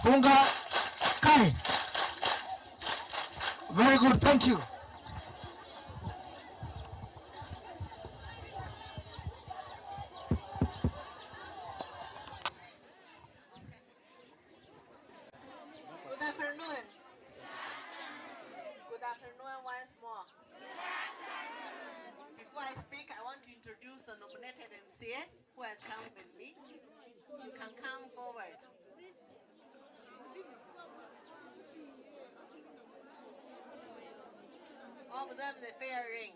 Funga. Kai. Very good, thank you. Good afternoon. Good afternoon once more. Before I speak, I want to introduce the nominated MCS who has come with me. You can come forward. All of them the fair ring.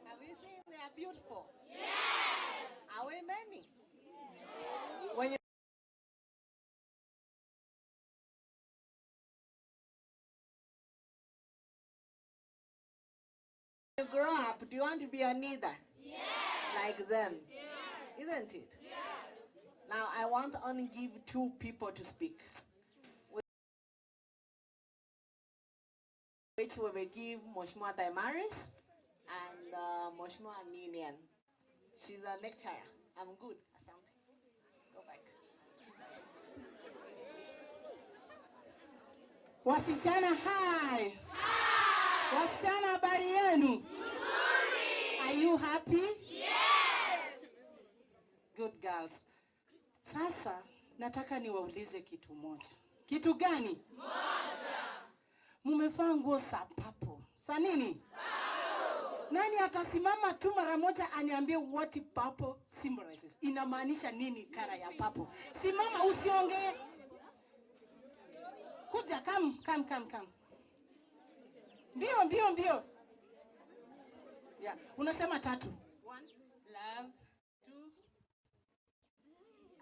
Have you seen they are beautiful? Yes. Are we many? Yes. When you grow up, do you want to be a leader? Yes. Like them? Yes. Isn't it? Yes. Now I want to only give two people to speak, which we will give Mheshimiwa Daimaris and Mheshimiwa Ninian. She's a lecturer. I'm good. Asante. Go back. Wasichana, hi. Wasichana, habari yenu? Are you happy? Yes. Good girls. Sasa nataka niwaulize kitu moja. Kitu gani? Moja. Mumevaa nguo za purple. Za nini? Purple. Nani atasimama tu mara moja aniambie what purple symbolizes? Inamaanisha nini color ya purple? Simama usiongee. Kuja, come, come, come, come. Mbio, mbio, mbio. Yeah, unasema tatu. One, Love. two,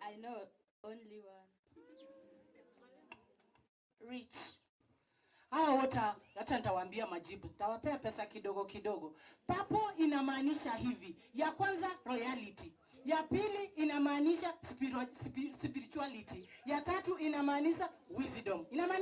I know only one. Rich. Hawa wote hata nitawaambia majibu, nitawapea pesa kidogo kidogo. Purple inamaanisha hivi: ya kwanza royalty, ya pili inamaanisha spirituality, ya tatu inamaanisha wisdom. Inamaanisha